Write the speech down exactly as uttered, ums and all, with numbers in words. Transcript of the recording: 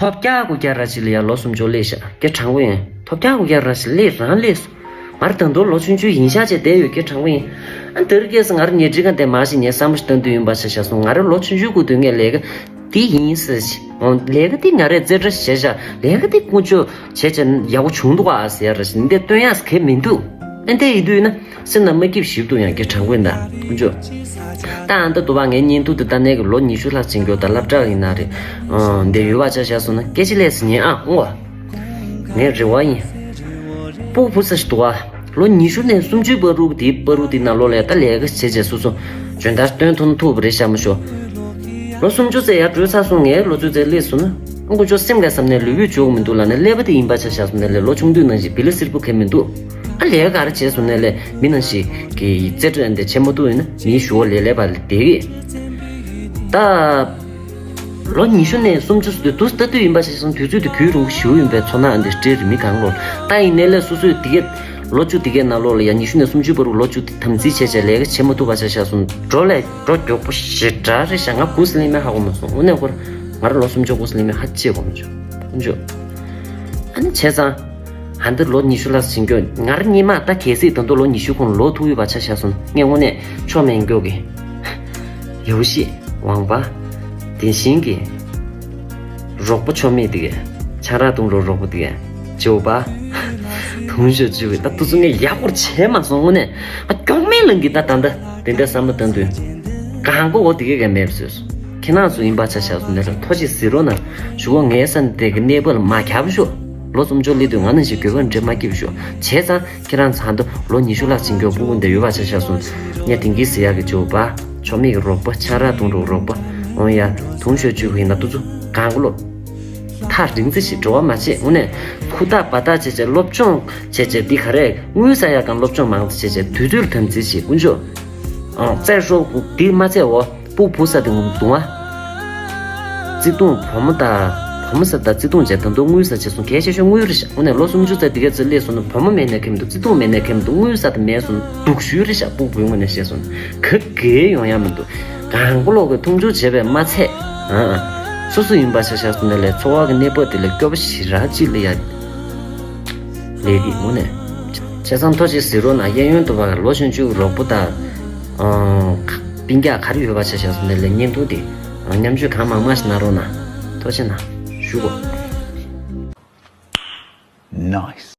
ཐོབ་རྒྱག་དགོས་རྒྱག་ར་ཅིག་ལ་ཡ་ལོ་སུམ་ཅུ་སླེབས་ཤག་སྐད་དྲང་པོ་ཡིན། ཐོབ་རྒྱག་དགོས་རྒྱག་ར་ཅིག་སླེབས་རང་སླེབས་སོང་། ང་རང་ད་དུང་ལོ་ཆུང་ཆུང་ཡིན་ཤག་བྱས་བསྡད་ཡོད། སྐད་དྲང་པོ་ཡིན། ཨ་འདིར་སྐྱེས་སོང་། ང་རང་ཉལ་ཁྲིའི་སྒང་དེ་མར་ཞིག་ཉལ་བསམ་བློ་ཞིག་བཏང་དུས་ཡིན་པ་ཆ་བཞག་སོང་། ང་རང་ལོ་ཆུང་ཆུང་སྐབས་དུས་ངས་ལས་ཀ་འདི་ཡིན་ཟེར་ཞིག་འོ་ལས་ཀ་འདི་ང་རས་རྩེ་གྲ་བྱས་ཤག་ལས་ཀ་འདི་ཀུན་སྤྱོད་བྱས་བྱས་ཡག་པོ་བྱུང་འདུག་ཨ་ཟེར་ར་ཞིག་འདི་སྟོན་ཡག་གང་ཡང་མི་འདུག་ཨ་འདི་ཡིན་དུས་ན། སེམས་ནང་མ་སྐྱིད་ཞིབ་ཏུ་ཡང་སྐད་དྲང་པོ་ཡིན་ད། ཀུན་སྤྱོད། ད་ཨ་ད་དུ་བ་ངའི་བརྙན་ཐུང་དེ་ལྟ་ནས་ཀྱི་ལོ་ཉི་ཤུ་ལྷག་ཕྱིན་རྒྱུ་ད་སློབ་གྲྭ་ཡིན་ན་རེད། ཨང་། འདི་ཡོད་པ་ཆ་བཞག་སོང་ན་སྐད་ཆ་ལས་སུ་ཉན་ཨ་འོ། ངའི་རེ་བ་ཡིན། སྤུ་གུ་བུ་ཚ་ཞིག་འདུག་བ། ལོ་ཉི་ཤུ་ནས་སུམ་ཅུའི་བར་དུ་དེའི་བར་དུ་དེའི་ནང་ལོགས་ལ་ད་ལས་ཀ་བྱེད་བྱས་སོ་སོ་འཇོན་ཐང་སྟོན་ཐུབ་ཐུབ་རེད་ཤག་མ་ཤོ། ལོ་སུམ་ཅུ་ཙམ་ཡར་འགྲོ་ཚར་སོང་། ངའི་ལོ་ཚོད་ཙམ་སླེབས་སོང་ན། ཨ་ཁུ་ཅོ་སེམས་ཁ་བསམ་ནས་ལུས་པོས་འཇུག་མི་འདུག་ལབ་ནས་ཀླད་པ་དེ་ཡིན་པ་ཆ་བཞག་སོང་ནས་ལས་ལོ་ཆུང་དུས་ནང་བཞིན་བི་ལི་སིར་པོ་གས་མི་འདུག་ཨ་ལས་ཀ་ག་རེ་བྱས་སོང་ནས་ལས་མི་ནང་བཞིན་གི་རྩེ་གྲ་འདི་བྱེད་མ་ཐུབ་ཡིན་ན་མིའི་ཞུ་བ་ལས་ལས་པ་ལས་བསྡད་གི། ད་ལོ་ཉི་ཤུ་ནས་སུམ་ཅུ་སུ་དུས་ལྟ་དུས་ཡིན་པ་ཆ་བཞག་སོང་། དུས་ཚོད་དེ་གུས་རུང་ཞུ་ཡིན་པའི་ཚོར་སྣང་འདི་སྤྲད་རེད་མི་གང་ལོར། ད་ཡིན་ནས་ལས་སོ་སོས་དེ་གས་ལོ་བཅུ་དེ་གས་ནང་ལོགས་ལ་ཡ་ཉི་ཤུ་ནས་སུམ་ཅུ་བར་དུ་ལོ་བཅུ་དེ་དམ་འཛིན་བྱས་བྱས་ལས་ཀ་བྱེད་མ་ཐུབ་པ་ཆ་བཞག་སོང་། འགྲོ་ལས་འགྲོ་མགྱོགས་པོ་ཞེ་དྲག་རེད་ཤག་ང་གུ་སི་ལི་མེ་ཧ་གོ་མ་སོང་། དངོས་གནས་ཁོ་རང་ང་རང་ལོ་སུམ་ཅུ་གུ་སི་ལི་མེ་ཧ་ཅེ་གོ་མ་བྱུང་། ཀུན་སྤྱོད། ཨ་ནི་བྱས་ཙང་། ཧ་འདིར་ལོ་ཉི་ཤུ་ལྷག་ཕྱིན་རྒྱུ་ང་རང་སྔོན་མ་ད་གལ་སྲིད་ད་དུང་ལོ་ཉི་ཤུ་གོང་ལོག་ཐུབ་ཡོད་པ་ཆ་བཞག་སོང་། ངས་དངོས་གནས་ཆོ་མེད་མགྱོགས་ཀྱི། ཡོ་ཤི། ཝང་པ། དེ་བཞིན་གྱི། རོགས་པ་ཆོ་མེད་དེ་གས། ཆང་རག་འཐུང་རོགས་རོགས་པ་དེ་གས། ཇོ་པ། དུང་ཞོ་བཅུ་གི་ད་དུ་ཚོ་ངས་ཡག་པོ་བྱས་མ་སོང་། དངོས་གནས་ཨ་སྐྱོག་མེད་ལང་གི་ད་ད་ད་དེ་འདྲ་བསམ་བློ་བཏང་དུས། གང་གོ་འོ་དེ་གས་གས་མེད་བཟོས་སོང་། ཁྱེད་རང་ཚོ་ཡིན་པ་ཆ་བཞག་སོང་ནས་ལ་ཐོ་ཅིག་ཟེར་རོགས་གནང་། ཞུ་བ་ངའི་ས་འདི་གི་གནས་བབ་ལ་མ་ཁྱབ་ཤོག་ལོ་སུམ་ཅུ་སླེབས་དུས་ང་ནང་བཞིན་དགོས་པ་འདྲེ་མ་སྐྱིབ་ཤོག་བྱས་ཙང་ཁྱེད་རང་ཚང་དུ་ལོ་ཉི་ཤུ་ལྷག་ཕྱིན་རྒྱུ་སྤུ་གུ་འདི་ཡོད་པ་ཆ་བཞག་སོང་། ངས་དེང་གི་ཟེར་ཡག་གི་ཇོ་པ། ཆོ་མེད་ཀྱི་རོགས་པ། ཆང་རག་འཐུང་རོགས་རོགས་པ། འོང་ཡ། དུང་ཞོ་བཅུ་གི་ཡིན་ན་དུ་ཚོ་གང་གོ་ལོ། ཐག་རིང་ཙི་ཞིག་འགྲོ་བ་མ་བྱེད། དངོས་གནས་ཁུ་ཐག་པ་ཐག་བྱས་བྱས་སློབ་སྦྱོང་བྱས་བྱས་འདི་ག་རེ་དངུལ་ཟ་ཡག་གང་སློབ་སྦྱོང་མང་ཙི་བྱས་བྱས་དུས་ཚོད་དམ་འཛིན་བྱེད་ཀུན་སྤྱོད། ཨང་། རྩེད་ཤོག་གུ་འདི་མ་ཚད་འོ། སྤུ་བུ་ས་དེ་འདུག་ཨ། བརྩེ་དུང་བུ་མོ་དང་། བུ་མོ་ས་དང་བརྩེ་དུང་བྱས་ད་དུང་དངུལ་ས་བྱས་སོང་། གལ་ཆེ་ཤོས་དངུལ་རེད་ཤག་དངོས་གནས་ལོ་སུམ་ཅུ་ཙམ་དེ་ག་ཚོད་སླེབས་སོང་ན་བུ་མོ་མེད་ན་ཁེ་མི་འདུག་བརྩེ་དུང་མེད་ན་ཁེ་མི་འདུག་དངུལ་ས་དེ་མེད་སོང་ན་སྡུག་ཤོས་རེད་ཤག་སྤུ་བུའི་ངོས་ནས་བཤད་སོང་ན་ག་གེ་ཡོང་ཡ་མི་འདུག་གང་པོ་ལོག་གི་མཐོང་ཆུང་བྱས་པས་མ་ཚད། ཨང་། སོ་སོ་ཡིན་པ་ཆ་བཞག་སོང་ན་ལས་འཚོ་བ་གི་གནས་བབ་དེ་ལས་སྐྱོ་པོ་ཞེ་དྲག་ཅིག་ལ་ཡ། ལས་རིགས་དངོས་གནས། བྱས་ཙང་ཐོ་ཅིག་ཟེར་རོགས་གནང་། གཡས་གཡོན་དུ་བ་ལོ་ཆུང་ཆུང་རོགས་པོ་དང་། ཨང་། སྤུན་ཀྱག་ག་རེ་ཡོད་པ་ཆ་བཞག་སོང་ན་ལས་བརྙན་ཐུང་དེ། ཨང་། མཉམ་སྤྱོད་གང་མང་མང་ཞིག་གནང་རོགས་གནང་། ཐུགས་རྗེ་གནང་། ཞུ་གོ། Nice.